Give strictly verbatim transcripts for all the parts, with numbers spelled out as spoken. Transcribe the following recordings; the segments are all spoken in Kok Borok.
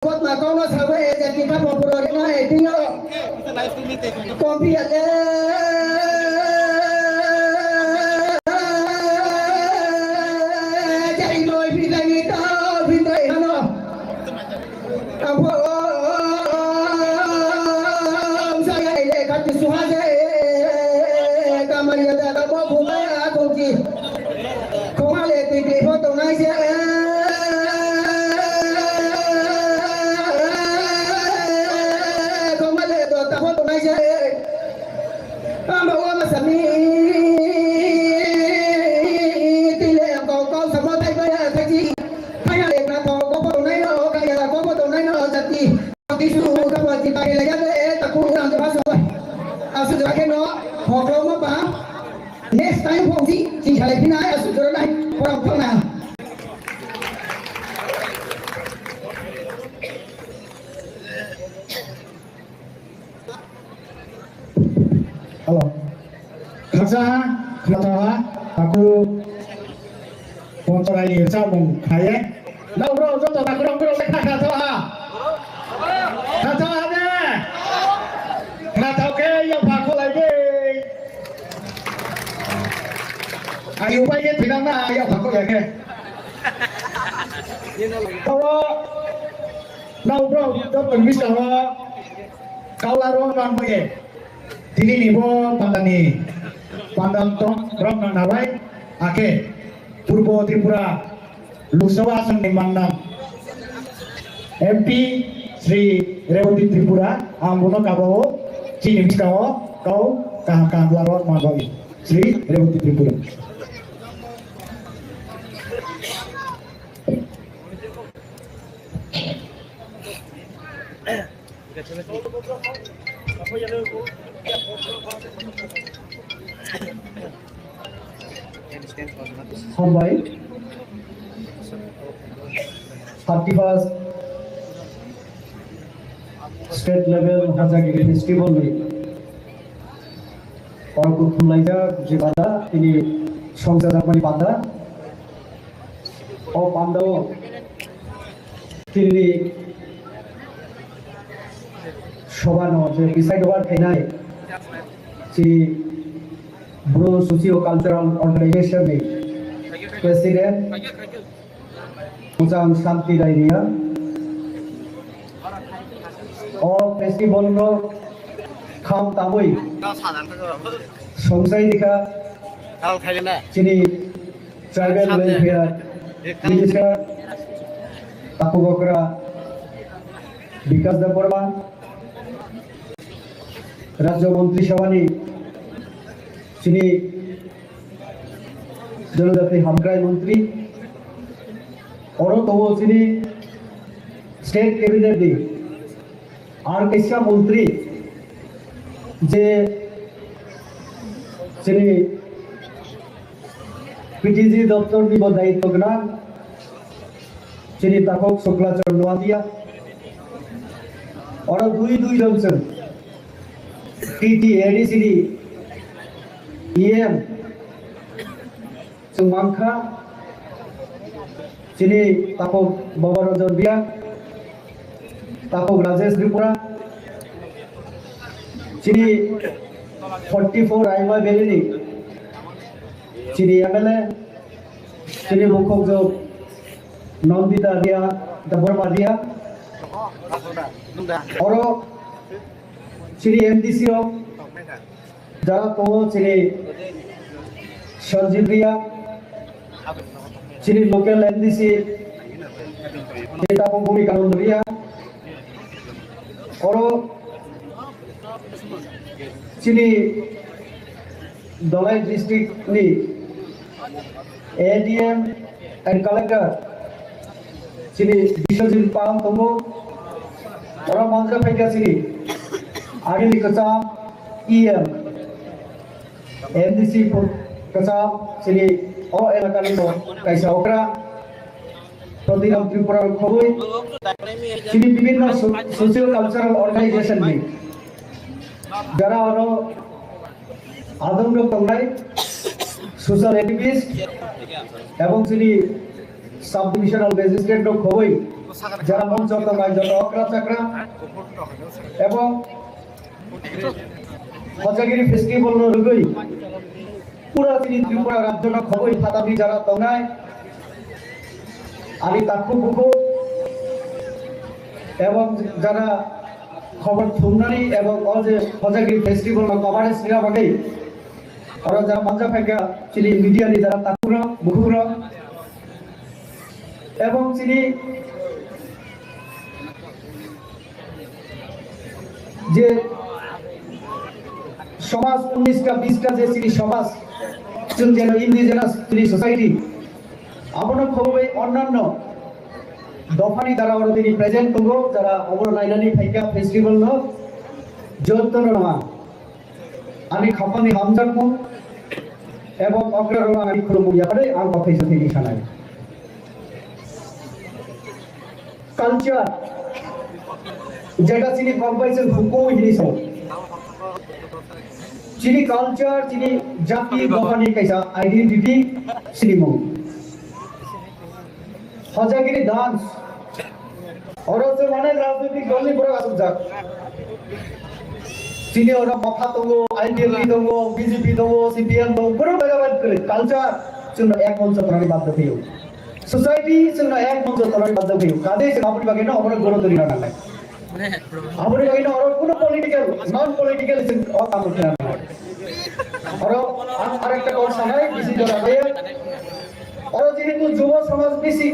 Kot ma kau no sabai e jati kha mo puro rina e tino. Kompi ya le. Jai noi pi dai ni ta pi dai hano. Ang pho ang sa ya le ka tu suha je. Ka ma ya da ka mo bu ma ya ko ki. Khongmale twi twi pho tongnai se. Khongmale dota pho tongnai se. Amba wa masami. Tile ko ko samo tai ba ya thaki. Phai na le na ko ko pho tongnai no, ka ya ko pho tongnai no jati. Kisu ka pho ti tai le ya de, ta ku na de ba so. Asu ja ke no, ho ko ma ba. Next time phong si, si khalai phina, asu jora nai, orang pernah. Hello. Khaksa, khaksa, aku Ponchorai ni samung khaye. Nau bro, joto takhurok bro, kha kha tho ha. Kha tho ha ne. Kha tho ke ya pha kholai de. Ayu pai ye thidang na ya pha kholai ke. Tho. Nau bro, joto ni bisingo kaula rok rang bai ye. Tini ni bo pandani pandal tong rok nang nabai ake Purbo Tripura Lok Sabha asong ni mannang M P Sri Reboti Tripura ang bono kabao chini bwskao kau kaham kaham larok manbai Sri Reboti Tripura. Hambai. Thirty first State Level Hojagiri Festival ni oro kuthumlaijak je banda tini songchajakmani banda. O bandao tini sobano je bisai dogan khainai si Bru Socio Cultural Organization ni President Mujang Santi Rairia. O festival no kham tabui songsai rikha chini Tribal Welfare Minister Taku Bokra Bikash Debbarma, Rajya Montri Sabhani chini Jonojati Hamkrai Montri, oro tongo chini State Cabinet ni Ar kaisa montri je chini P T G doptor ni bo daityo gwnang, chini takhuk Suklachar Noatia. Oro dui dui jon chwng T T A D C ni E M chwng mankha, chini takhuk Baba Ranjan Riya, takhuk Rajesh Tripura, chini forty four Aima Valley ni chini M L A, chini bukhukjwk Nandita Riya, Debbarma Riya, oro chini M D C rok, jara tongo chini Sanjib Riya, chini local M D C, chini Tapu Bhumi Kanand Riya, oro chini Dhalai district ni A D M and collector chini Biswajit Pal tongo, oro mantra phaikha chini agini kwcham E M, M D C phu-, kwcham chini o elakani bo kaisa okra Pratidam Tripura khobwi chini bibhinno so-, social cultural organization ni jara oro adong rok tongnai social activist ebong chini sub divisional magistrate rok khobwi jara moncho tongnai joto okra chakra ebong Hojagiri festival no rwgwi pura chini Tripura rajyo no khoboi phatani jara tongnai ani takhuk bukhuk ebong jara khobor thumnani ebong o je Hojagiri festival no coverage rwna bagwi oro jara manja phaikha chini media ni jara takhuk rok bukhuk rok ebong chini je somaj unnish ta bish ta je chini somaj, chwng jeno indigenous chini society, abono khoboi onnanno dophani dara oro tini present tongo, jara obono nainani phaikha festival no jotono nama. Ani khapangni hamjakmung ebong okra rok ani khulumung yaphare ang kothai se thini sanai. Culture, jeta chini kokbai chwng huku hini so. Chini culture, chini jati dophani kaisa identity sinimung. Hojagiri dance. Oro chwng onek rajnitik dolni borok achukjak. Chini oro Motha tongo, I P F T tongo, B J P tongo, C P M tongo, borok bai bai kwrwi. Culture chwngno ek moncho tonani bagwi phiyok. Society chwngno ek moncho tonani bagwi phiyok. Kaje chwng aboni bagwino oborok goro twi rwna nangnai. Aboni bagwino oro kuno political, non political chwng o kaam rwna nangnai. Oro ang arekta kok sanai, bisi jora kaya. Oro jehetu jubo somaj bisi,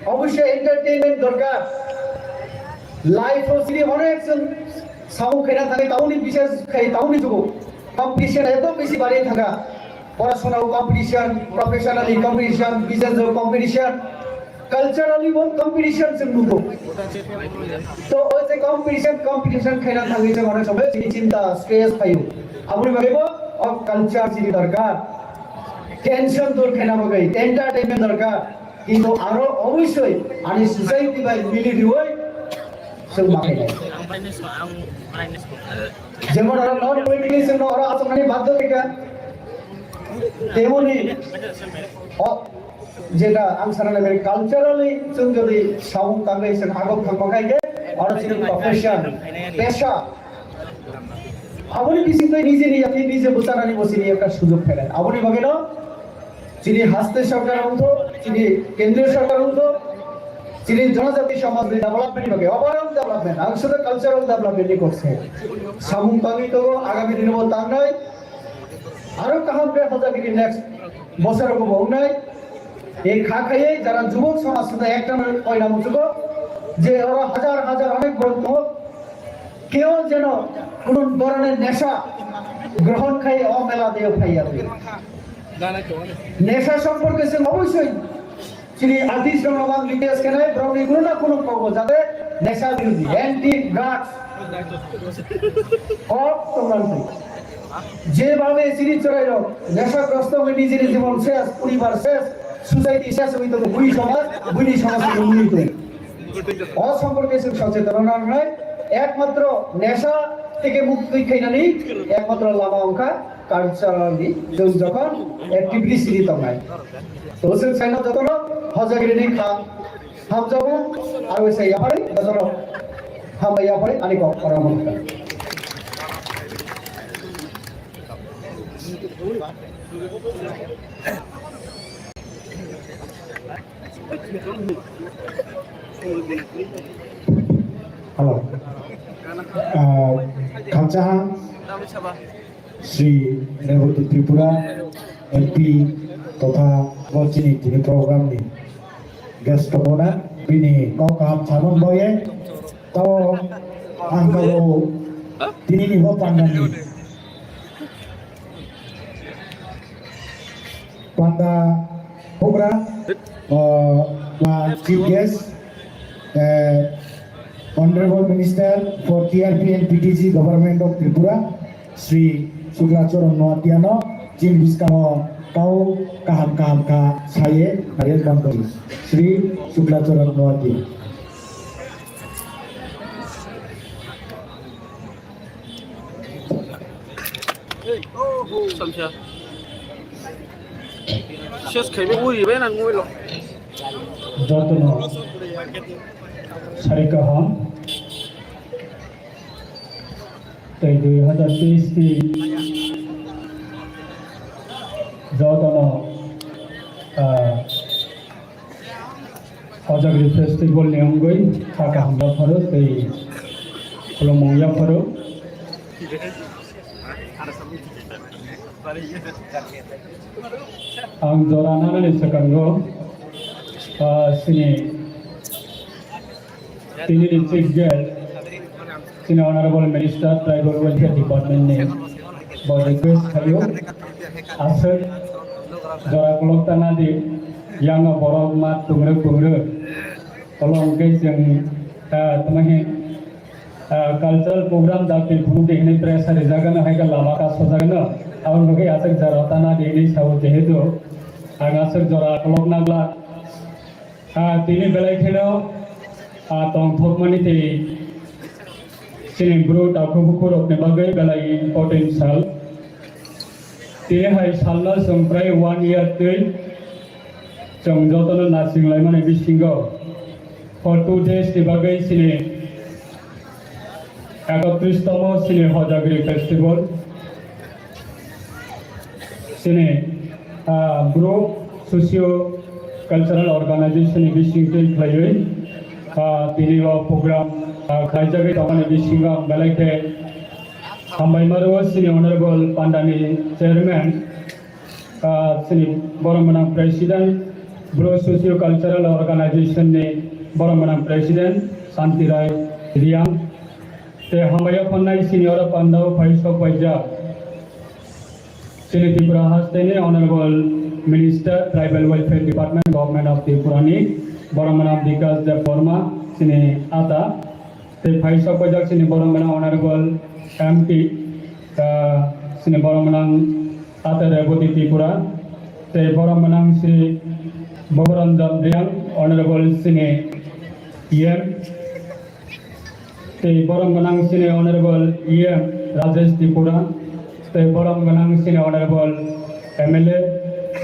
obossoi entertainment dorkar. Life o chini onek chwng samung khaina thangwi tabukni bishes khai tabukni jugo competition eto bisi bari thangkha. Porasona o competition, professionally competition, business o competition, culturally bo competition chwng nugo. To o je competition, competition khaina thangwi chwng onek somoi chini chinta, stress phaio. Aboni bagwi bo o culture chini dorkar. Tension dur khaina bagwi entertainment dorkar, kintu aro obosoi ani society bai mili riwi chwng ma khainai. Jemon aro non political chwngno aro achuknani badhyo khaikha. Temoni o jeta ang sana nai culturally chwng jodi samung tangwi chwng agok thangma khaikhe aro chini profession, pesha, aboni bisingtwi nijeni yakni nije bwchanani bo chini ekta sujok phainai. Aboni bagwino chini haste sorkar wngtho, chini kendriyo sorkar wngtho, chini jonojati somajni development ni bagwi, overall development, ang sudu cultural development ni kok se. Samung tangwi tongo, agami dino bo tangnai, aro kaham khe Hojagiri next bosor bo wngnai. E kha khaiwi jara jubok somaj sudu ekta koina muchugo je oro hajar hajar onek borok tongo, keo jeno kono dhoroner nesha grohon khai o mela deo phaiya. Nesha সম্পর্কে chwng অবশ্যই chini artist rok ang request khenai borokni kono na kono kogo jate nesha বিরোধী, anti drugs kok tongmani. Jebabe chini chwrairok neshagrosto wngwi nijini jibon ses, poribar ses, society ses wngwi tongo, bui somaj, buini somaj wngwi tongo. O সম্পর্কে chwng সচেতন nangnai, একমাত্র নেশা থেকে মুক্তি khainani একমাত্র Lama wngkha cultural ni chwng jokhon activities ni tongnai. To chwng saino jotono Hojagiri ni kha hamjago, aro se yapharwi jotono hambai yapharwi ani kok oro mankha. Hello. Ah, khamchaha Sri Rebati Tripura M P totha bo chini tini program ni guest tongmona bini kok kaham samung boye to ang kago tini ni bo pangani Panda Bugra, uh, my chief guest, uh, Honorable Minister for T R P and P T G Government of Tripura, Sri Sukla Charan Noatia no, chini bwskango tau kaham kaham kha saye, Sri Sukla Charan Noatia. Samsa. Ses khaibe uri be nang ngoi lo. Jotono. Sari kaham. Tei dui hazar teis ni jotono, ah, Hojagri Festival ni wngwi kha kaham yapharo tei khulumung yapharo. Ang jora nanani swkango, ah, chini Tini ni Chief Guest, chini Honorable Minister Tribal Welfare Department ni bo request khaio, aswk jora kolok ta nadi, yang borok ma tungrwk pungrwk, kolok hwnkhe chwng, ah, tamo khe, ah, cultural program da twi phunuk di hinwi pressure rijak ano, hai khe lama kasojak ano, aboni bagwi aswk jora ta nadi hinwi sao, jehetu ang aswk jora kolok nagla. Ah, tini belai kheno, ah, tongthokmani tei chini bru takhuk bukhurokni bagwi belai important sal. Tini hai salno chwng prai one year twi chwng jotono naising laimani bisingo for two days ni bagwi chini ekotris tomo chini Hojagri Festival. Chini, ah, Bru Socio Cultural Organization ni bising twi khlaiwi, ah, tini o program, ah, khlaijagwi tongmani bisingo ang belai khe hambai ma rwo chini Honorable Panda ni Chairman, ah, chini borok mwnang President, Bru Socio Cultural Organization ni borok mwnang President Santi Rai Riang. Tei hambai ya phannai chini oro pandao phai sok paijak. Chini Tripura hasteni Honorable Minister Tribal Welfare Department, Government of Tripura ni borok mwnang Bikash Deb Barma, chini ata. Tei phai sok paijak chini borok mwnang Honorable M P, ah, chini borok mwnang ata Reboti Tripura. Tei borok mwnang Shri Bhogoranjan Reang, Honorable chini E M. Tei borok gwnang chini Honorable E M Rajesh Tripura, tei borok gwnang chini Honorable M L A,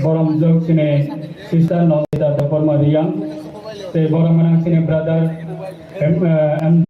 borok jok chini Sister Nandita Debbarma Riyang, tei borok gwnang chini brother M, eh, M